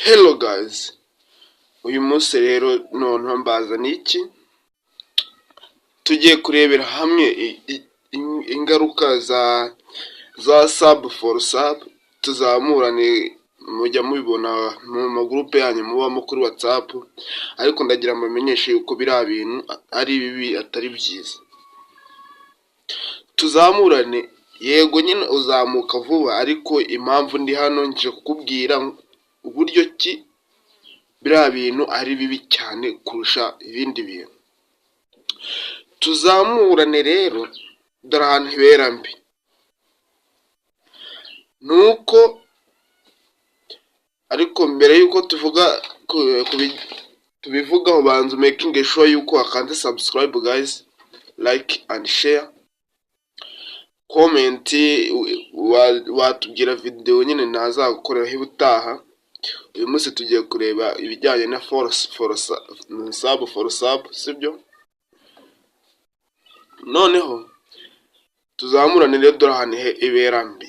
Hello guys, uyu munsi rero noneho mbazaniye iki? Tugiye kurebera hamwe ingaruka za sub for sub, tuzamurane. Mujya mubibona mu magurupe yanyu mubamo kuri WhatsApp, ariko ndagira ngo mbamenyeshe yuko biriya bintu ari bibi, atari byiza. Tuzamurane, yego nyine uzamuka vuba, ariko impamvu ndi hano, nje kukubwira uburyo ki biriya bintu ari bibi cyane kurusha ibindi bintu. Tuzamurane rero, dore ahantu ibera mbi ni uko, ariko mbere y'uko tuvuga tubivugaho, banza making sure yuko wakanze subscribe guys, like and share, comment, watubwira video nyine nazagukoreraho ubutaha. Uyu munsi tugiye kureba ibijyanye na force for sub for sub, sibyo? Noneho tuzamurane rero, dore ahantu ibera mbi.